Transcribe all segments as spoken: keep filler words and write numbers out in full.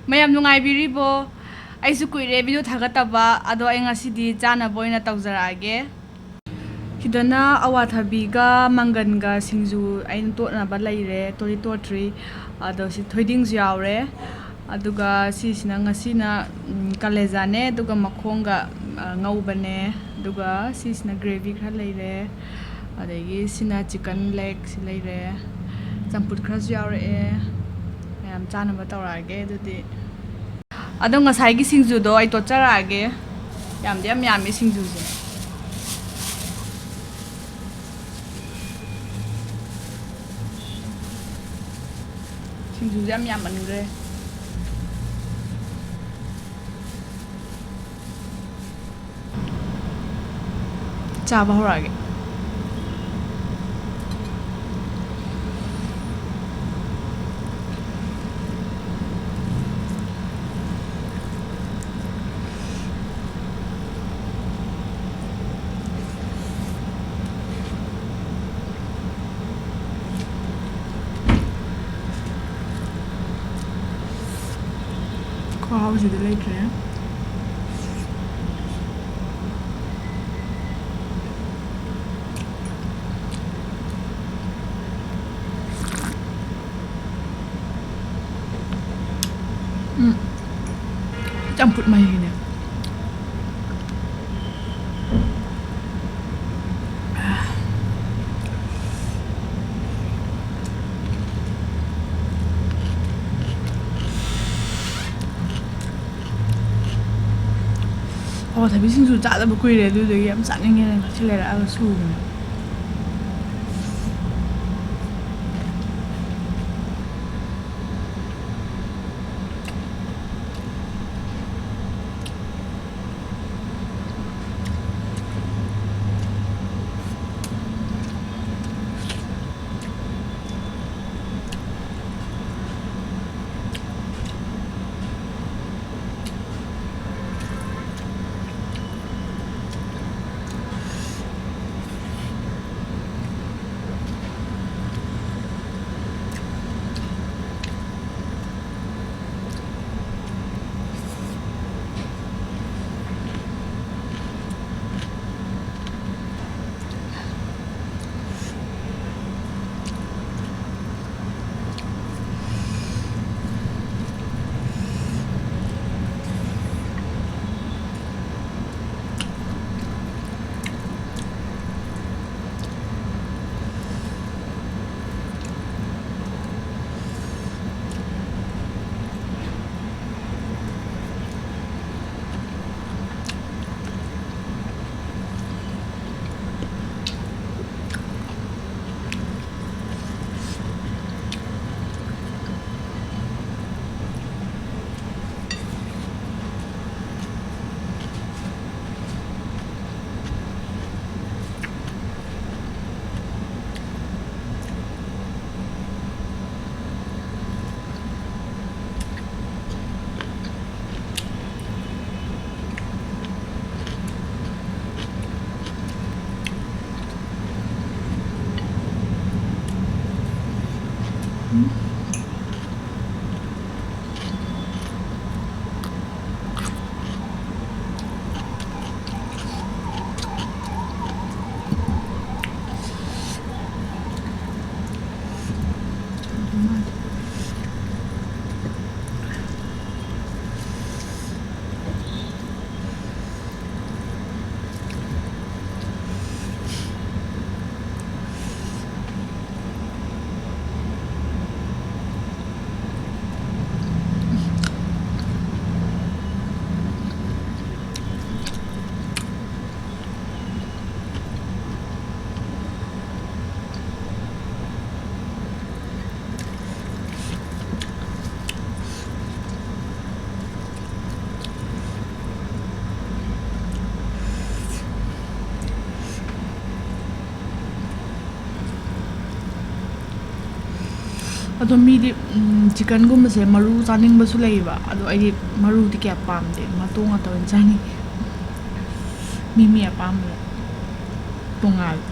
ꯃꯌꯥꯝ ꯅꯨꯡꯉꯥꯏꯕꯤꯔꯤꯕꯣ? ꯑꯩꯁꯨ ꯀꯨꯏꯔꯦ ꯚꯤꯗꯤꯑꯣ ꯊꯥꯒꯠꯇꯕ, ꯑꯗꯣ ꯑꯩ ꯉꯁꯤꯗꯤ ꯆꯥꯅꯕ ꯑꯣꯏꯅ ꯇꯧꯖꯔꯛꯑꯒꯦ꯫ ꯁꯤꯗꯅ ꯑꯋꯥꯊꯕꯤꯒ ꯃꯪꯒꯟꯒ ꯁꯤꯡꯖꯨ ꯑꯩꯅ ꯇꯣꯠꯅꯕ ꯂꯩꯔꯦ, ꯇꯣꯠꯇꯤ ꯇꯣꯠꯇ꯭ꯔꯤ꯫ ꯑꯗꯣ ꯁꯤ ꯊꯣꯏꯗꯤꯡꯁꯨ ꯌꯥꯎꯔꯦ꯫ ꯑꯗꯨꯒ ꯁꯤꯁꯤꯅ ꯉꯁꯤꯅ, ꯎꯝ, ꯀꯂꯦꯖꯥꯅꯦ, ꯑꯗꯨꯒ ꯃꯈꯣꯡꯒ, ꯑ, ꯉꯧꯕꯅꯦ꯫ ꯑꯗꯨꯒ ꯁꯤꯁꯤꯅ ꯒ꯭ꯔꯦꯚꯤ ꯈꯔ ꯂꯩꯔꯦ꯫ ꯑꯗꯒꯤ ꯁꯤꯅ ꯆꯤꯀꯟ ꯂꯦꯒꯁꯤ ꯂꯩꯔꯦ꯫ ꯆꯝꯐꯨꯠ ꯈꯔꯁꯨ ꯌꯥꯎꯔꯛꯑꯦ꯫ ꯃꯌꯥꯝ ꯆꯥꯅꯕ ꯇꯧꯔꯛꯑꯒꯦ ꯑꯗꯨꯗꯤ꯫ ꯑꯗꯣ ꯉꯁꯥꯏꯒꯤ ꯁꯤꯡꯖꯨꯗꯣ ꯑꯩ ꯇꯣꯠꯆꯔꯛꯑꯒꯦ꯫ ꯌꯥꯝꯗꯤ ꯌꯥꯝ ꯌꯥꯝꯃꯤ ꯁꯤꯡꯖꯨꯁꯦ꯫ ꯁꯤꯡꯖꯨꯁꯦ ꯌꯥꯝ ꯌꯥꯝꯃꯟꯈ꯭ꯔꯦ꯫ ꯆꯥꯕ ꯍꯧꯔꯛꯑꯒꯦ꯫ ꯈꯨꯍꯥꯎꯁꯤꯗꯤ ꯂꯩꯇ꯭ꯔꯦ꯫ ꯎꯝ꯫ ꯆꯝꯐꯨꯠ ꯃꯍꯤꯅꯦ꯫ ꯑꯋꯥꯊꯕꯤ ꯁꯤꯡꯖꯨ ꯆꯥꯗꯕ ꯀꯨꯏꯔꯦ, ꯑꯗꯨꯗꯨꯒꯤ ꯌꯥꯝ ꯆꯥꯅꯤꯡꯉꯦ꯫ ꯉꯁꯤ ꯂꯩꯔꯛꯑꯒ ꯁꯨꯕꯅꯦ꯫ ꯑꯗꯣ ꯃꯤꯗꯤ, ꯎꯝ, ꯆꯤꯀꯟꯒꯨꯝꯕꯁꯦ ꯃꯔꯨ ꯆꯥꯅꯤꯡꯕꯁꯨ ꯂꯩꯌꯦꯕ꯫ ꯑꯗꯣ ꯑꯩꯗꯤ ꯃꯔꯨꯗꯤ ꯀꯌꯥ ꯄꯥꯝꯗꯦ, ꯃꯇꯣꯡ ꯉꯥꯛꯇ ꯑꯣꯏꯅ ꯆꯥꯅꯤꯡꯉꯤ꯫ ꯃꯤ ꯃꯤ ꯑꯄꯥꯝꯕꯗ ꯇꯣꯉꯥꯜꯂꯦ꯫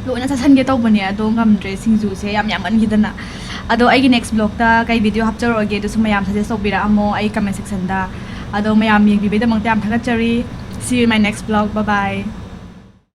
ꯂꯣꯏꯅ ꯆꯥꯁꯟꯒꯦ ꯇꯧꯕꯅꯦ, ꯑꯗꯣ ꯉꯝꯗ꯭ꯔꯦ, ꯁꯤꯡꯖꯨꯁꯦ ꯌꯥꯝ ꯌꯥꯝꯃꯟꯈꯤꯗꯅ꯫ ꯑꯗꯣ ꯑꯩꯒꯤ next vlogꯇ ꯀꯩ video ꯍꯥꯞꯆꯔꯛꯑꯣꯒꯦ, ꯑꯗꯨꯁꯨ ꯃꯌꯥꯝ suggest ꯇꯧꯕꯤꯔꯛꯑꯝꯃꯣ ꯑꯩ comment sectionꯗ꯫ ꯑꯗꯣ ꯃꯌꯥꯝ ꯌꯦꯡꯕꯤꯕꯩꯗꯃꯛꯇ ꯌꯥꯝ ꯊꯥꯒꯠꯆꯔꯤ꯫ See you in my next vlog. Bye bye.